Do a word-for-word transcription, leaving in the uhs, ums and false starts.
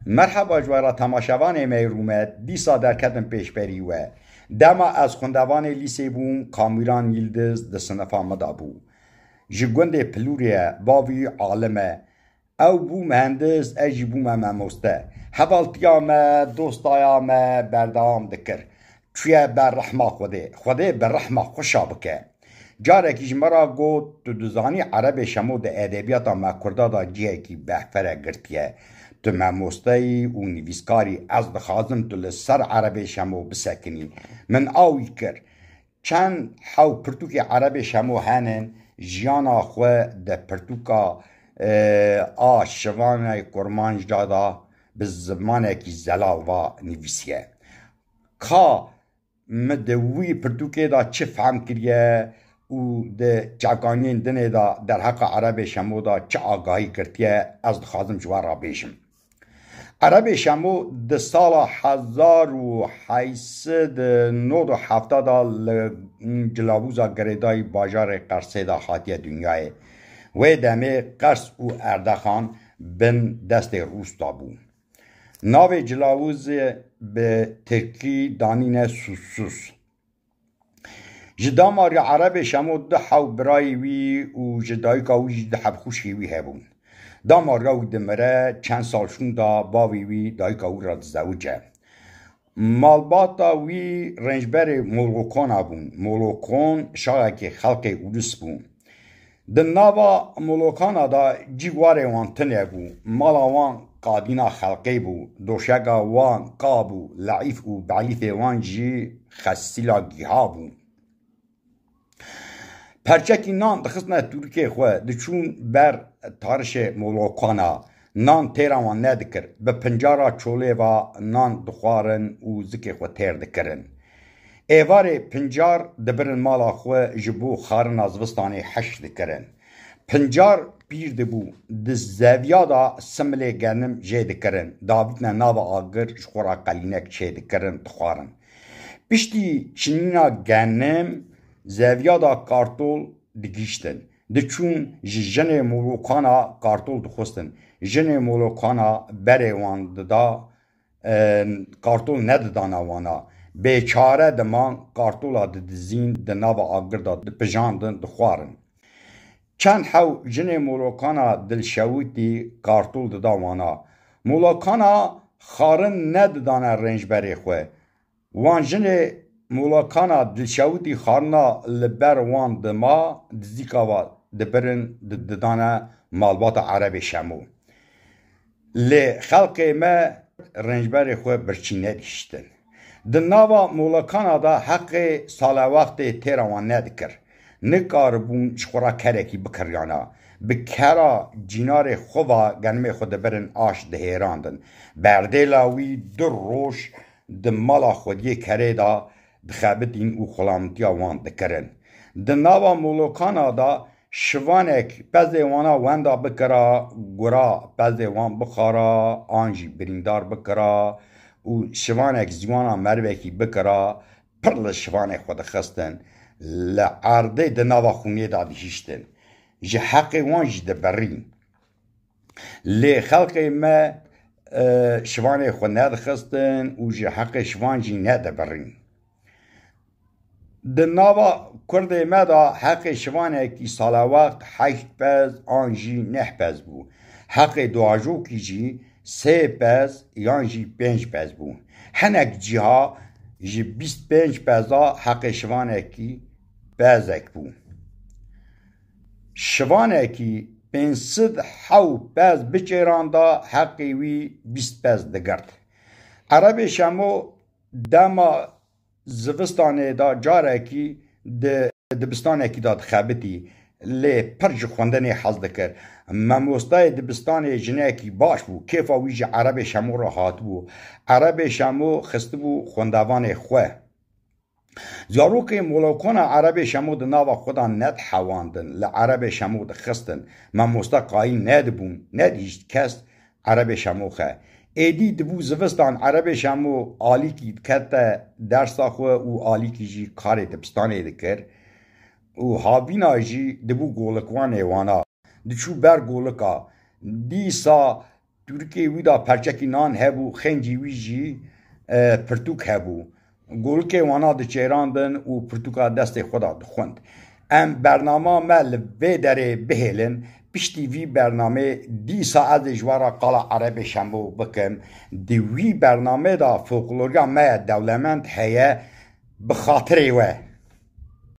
Merheba ji we re temaşevanê me yê rûmet, dîsa derketin pêşberî we. Dema ez xwendevanê lîsê bûm, Kamîran Yildiz di sinifa min de bû. Ji gundê Pilûrê ye, bavî alim e. Ew bû mihendis, ez jî bûme mamoste. Hevaltiya me, dostaya me berdewam dikir. Çûye ber rehma Xwedê. Xwedê bi rehma xwe şa bike. Carekî ji me re got, tu dizanî Erebê Şemo di edebiyata me Kurda de cihekî behfere girtiye. Tu mamoste yî û nivîskar î, ez dixwazim tu li ser Erebê Şemo bisekinî. Min awî kir. Çend hew pirtûkê Erebê Şemo henin, jiyana xwe di pirtûka, e, a Şivanê Kurmanc de bi zimanekî zelal ve nivîsiye. Ka min di wî pirtûkê de çi fehm kiriye û di çavkaniyên dinê de derheqa Erebê Şemo de çi agahî girtiye, ez dixwazim ji we re bêjim. Erebê Şemo di sala hezar û heyt sed û nod û heft de li Cilavûza girêdayî bajarê Qersê de hatiye dinyayê. Wê demê Qers û Erdexan bin destê Rûs de bû. Navê Cilavûzê bi tirkî danîne Susuz. Ji damariya Erebê Şemo du hew birayê wî û ji dayika wî jî du heb xwişkê wî hebûn. Damariya wî dimire, çend sal şûnda bavê wî dayika wî re dizewice. Malbata wî rêncberê Molokana bûn. Molokon şaxekê xelkê Ûris bû. Di nava Molokana de cî warê wan tune bû. Mala wan qadîna xelkê bû. Doşega wan qa bû. Leîf û belîfê wan jî xesîla gîha bû. Perçekî nan dixistine tûrikê xwe, diçûn ber tarişê Molokana. Nan têra wan nedikir. Bi pincara çolê ve nan dixwarin û zikê xwe têr dikirin. Êvarê pincar dibirin mala xwe, ji bo xarina zivistanê heş dikirin. Pincar pîr dibû, di zeviya de similê genim jê dikirin, davîtine nava agir, ji xwe re qelînek çê dikirin, dixwarin. Piştî çinîna genim, zeviya de kartol digihîştin. Diçûn ji jinê Molokana kartol dixwestin. Jinê Molokana berê wan dida, e, kartol nedidana wana. Bêçare diman, kartola didizîn, di nava agir de dipijandin, dixwarin. Çend hew jinê Molokana dilşewitî kartol dida wana. Molokana xarin nedidane rêncberê xwe. Wan jinê Molokana dilşewitî xarina li ber wan dima, dizîka ve dibirin, di-, didane malbata Erebê Şemo. Lê xelkê me rêncberê xwe birçî nedihiştin. Di nava Molokana de heqê salewextê têra wan nedikir. Nikaribûn ji xwe re kerekî bikiryana. Bi kera cînarê xwe ve genimê xwe dibirin aş dihêrandin. Berdêla wî du roj di mala xwediyê kerê de dixebitîn û xulamtiya wan dikirin. Di nava Molokana de şivanek pezê wana wenda bikira, gura pezê wan bixara, an jî birîndar bikira û şivanek zîwana merivekî bikira, pir li şivanê xwe dixistin, li erdê di nava xûnê de dihiştin. Ji heqê wan jî dibirîn. Lê xelkê me, e, şivanê xwe nedixistin û ji heqê şivan jî nedibirîn. Di nava Kurdê me de heqê şivanekî salewext heşt pez an jî neh pez bû. Heqê duajokî jî sê pez yan jî pênc pez bû. Hinek cîha ji bîst pênc peza heqê şivanekî pezek bû. Şivanekî pênc sed hew pez biçêranda heqê wî bîst pez digirt. Erebê Şemo dema zivistanê de carekî di dibistanekî de dixebitî, lê pir ji xwendinê hez dikir. Mamostayê dibistanê jinekî baş bû, kêfa wî ji Erebê Şemo re hatibû. Erebê Şemo xistibû xwendevanê xwe. Zarokê Molokana Erebê Şemo di nava xwe de nedihewandin, li Erebê Şemo dixistin. Mamoste qayîl nedibûn, nedihişt kes Erebê Şemo xe. Êdî dibû zivistan, Erebê Şemo alîkî dikete dersa xwe û alîkî jî karê dibistanê dikir û havîna jî dibû golikvanê wana. Diçû ber golika. Dîsa tûrikê wî de perçekî nan hebû, xêncî wî jî e, pirtûk hebû. Golikê wana diçêrandin û pirtûka destê xwe de dixwend. Em bernama me li vê derê bihêlin, piştî vî bernamê dîsa ez ê ji we re qala erebê şembo bikim. Di wî bernamê de folkloriya me ye dewlemend heye, bi xatirê we.